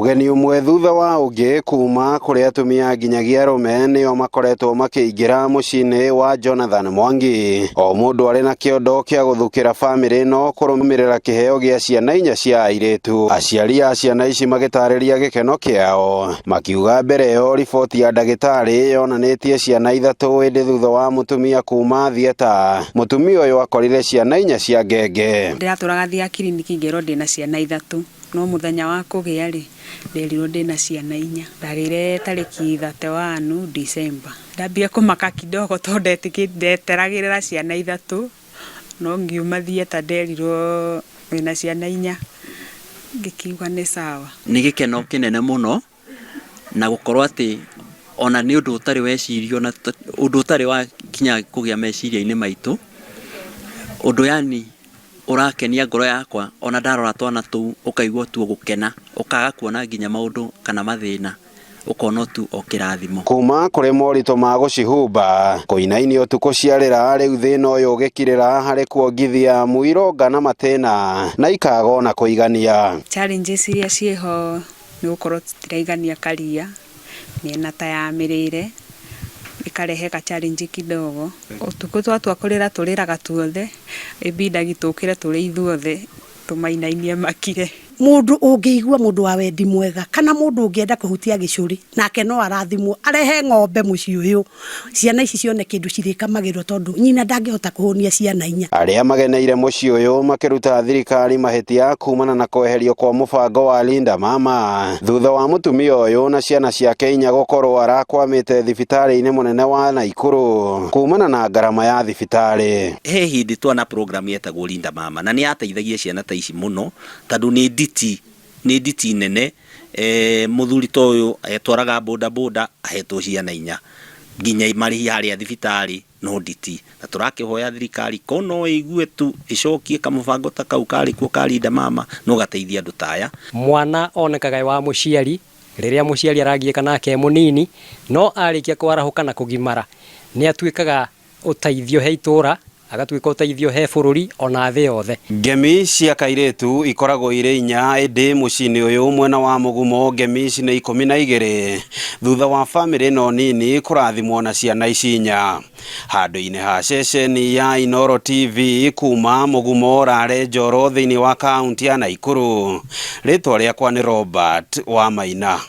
Ũgeni ũmwe thutha wa ũngĩ kuma kũrĩ atumia nginyagia arũme nĩo makoretwo makĩingĩra mũciĩ-inĩ wa Jonathan Mwangi. O mũndũ arĩ na kĩondo kĩa gũthukĩra bamĩrĩ ĩno kũrũmĩrĩra kĩheo gĩa ciana inya cia airĩtu. Aciari a ciana ici magĩtarĩria gĩkeno kĩao, makiuga mbere ĩyo riboti ya ndagĩtarĩ yonanĩtie ciana ithatũ ĩndĩ thutha wa mũtumia kuma thieta, mũtumia ũyũ akorire ciana inya cia ngenge. Ndĩratũraga thiaga kiriniki ngerwo ndĩna ciana ithatũ no mũthenya wa kũgĩa rĩ nderirwo ndĩna ciana inya. Ndagĩire tarĩki 31 December. Ndambia kũmaka kidogo tondũ ndeteragĩrĩra ciana ithatũ no ngiuma theatre nderirwo wĩna ciana inya ngĩkiuga nĩ sawa. Nĩ gĩkeno kĩnene mũno na gũkorwo atĩ ona nĩ ũndũ ũtarĩ wecirio na ũndũ ũtarĩ wa kinya kũgĩa meciria-inĩ maitũ, ũndũ yani ũrakenia ngoro yakwa ona ndarora twana tũu ũkaigua tu gũkena, ũkaga kuona nginya maũndũ kana mathĩna, ũkona tu o kĩrathimo. Kuma kũrĩ moritũ ma gũcihumba, kũinainio ũtukũ ciarĩra rĩu thĩna ũyũ ũgĩkirĩra harĩ kuongithia mũironga na matĩna na ikaga ona kũigania. Challenges iria ciĩho nĩ gũkorwo tũtiraigania karia mĩena ta ya mĩrĩre ĩkarehe ka challenge kidogo. Ũtukũ twatua kũrĩra tũrĩraga tuothe, ĩbindagi tũkĩre tũrĩ ithuothe tũmainainie makire. Mũndũ ũngĩigua mũndũ wa wendi mwega kana mũndũ ũngĩenda kũhutia gĩcũrĩ nake no arathimwo arehe ng'ombe mũciĩ ũyũ ciana ici cione kĩndũ cirĩkamagĩrwo tondũ nyina ndangĩhota kũhũnia ciana inya. Arĩa mageneire mũciĩ ũyũ makĩruta thirikari mahĩtia kumana na kweherio kwa mũbango wa Linda Mama thutha wa mũtumia ũyũ na ciana ciake inya gũkorwo arakwamĩte thibitarĩ-inĩ mũnene wa Naikuru kumana na ngarama ya thibitarĩ. He hĩndĩ twana program yetagwo Linda Mama na nĩ yateithagia ciana ta ici mũno tondũ nĩ nditi nene. Mũthuri ta ũyũ etwaraga boda boda ahetwo ciana inya nginya marĩhi harĩa thibitarĩ no nditi, na tũrakĩhoya thirikari ko no ĩigue tu ĩcokie kamũbango ta kau karĩ kuo ka Linda Mama no gateithia andũ ta aya. Mwana onekaga e wa mũciari rĩrĩa mũciari aragiĩka nake e mũnini, no arĩkia kwarahũka na kũgimara nĩ atuĩkaga ũteithio he itũra, agatuĩka ũteithio he bũrũri ona thĩ yothe. Ngemi cia kairĩtu ikoragwo irĩ inya ĩndĩ mũciĩ-inĩ ũyũ mwena wa mũgumo ngemi ici nĩ 12 thutha wa bamĩrĩ ĩno nini kũrathimwo na ciana ici inya. Handũ-inĩ ha ceceni ya Inooro TV kuma mũgumo Rare Njoro thĩinĩ wa kaunti ya Naikuru, rĩtwa rĩakwa nĩ Robert Wamaina.